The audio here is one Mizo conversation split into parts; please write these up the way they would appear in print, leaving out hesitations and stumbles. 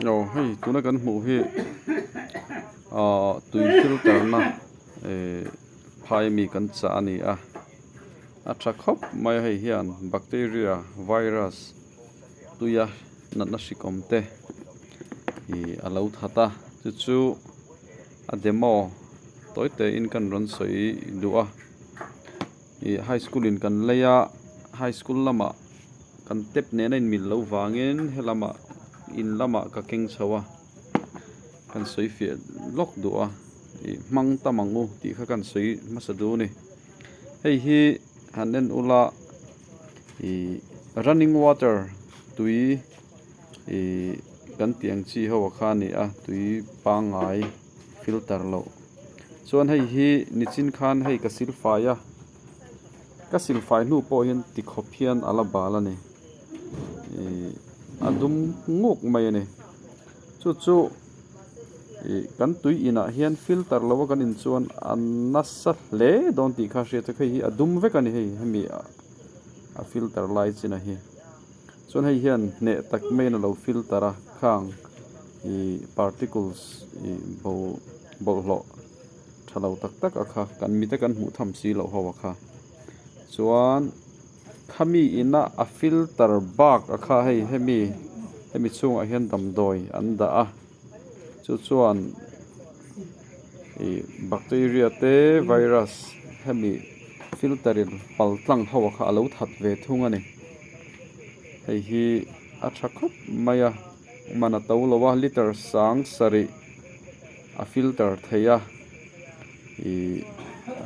Aw hei tuna kan hmuh hi ahh tui filter na ehh phai ami kan chah a ni a a tha khawp mai a hei hian bacteria virus tuia natna hrik awm te ih a lo that a chu chu a demo tawi te in kan rawn sawi duh a. Ih high school in kan lei a high school lamah kan tap nen a inmil loh vangin helamah in lamah ka keng chho a kan sawi fiah lawk duh a ih hmang tam ang u tih kha kan sawi hmasa duh a ni hei hi han en ula ih running water tui ih kan tih ang chi ho ah kha a ni a tui pangngai filter loh. Chuan hei hi nichin khan hei ka silfai a ka silfai hnu pawh hian tikhawp hian a la bal a ni ihh a dum nguk mai a ni chu chu ih kan tui inah hian filter lo a kan in chuan a nasa hle dawn tih kha a hriat a hei hi a dum vek a ni hei hemi a filter lai chin a hi. Chuan hei hian hneh tak maiin a lo filter a khang ih particles ih bo bawlhhlawh tha lo tak tak a kha kan mite kan hmuh tham si loh ho a kha chuan khami ina a filter bak a kha hei hemi hemi chhungah hian damdawi an dah a. Chu chuan ih bacteria te virus hemi filter in pal tlang ho kha a lo that ve thung a ni hei hi a tha khawp mai a man a to lo a liter sang sarih a filter thei a ih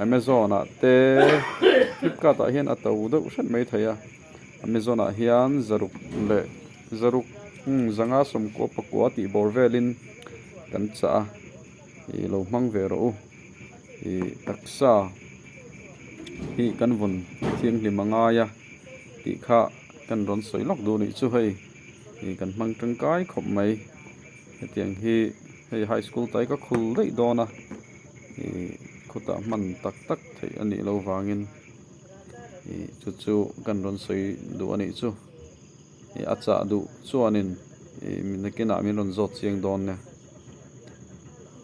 amazon ah te flipkart ah hian a to deuh hret mai thei a amazon ah hian zaruk leh. Zaruk zanga sawmkua pakua tih bawr velin kan chah a ih lo hmang ve rawh u ih taksa hi kan vawn thianghlim a ngai a tih kha kan rawn sawi lawk duh anih chu hei ih kan hmang tangkai khawp mai hetiang hi hei high school tai ka khul daih dawn a ih khutah hman tak tak theih anih loh vangin ih chu chu kan rawn sawi duh anih chu. Ih a chah duh chuanin ih nakinah min rawn zawt chiang dawn nia.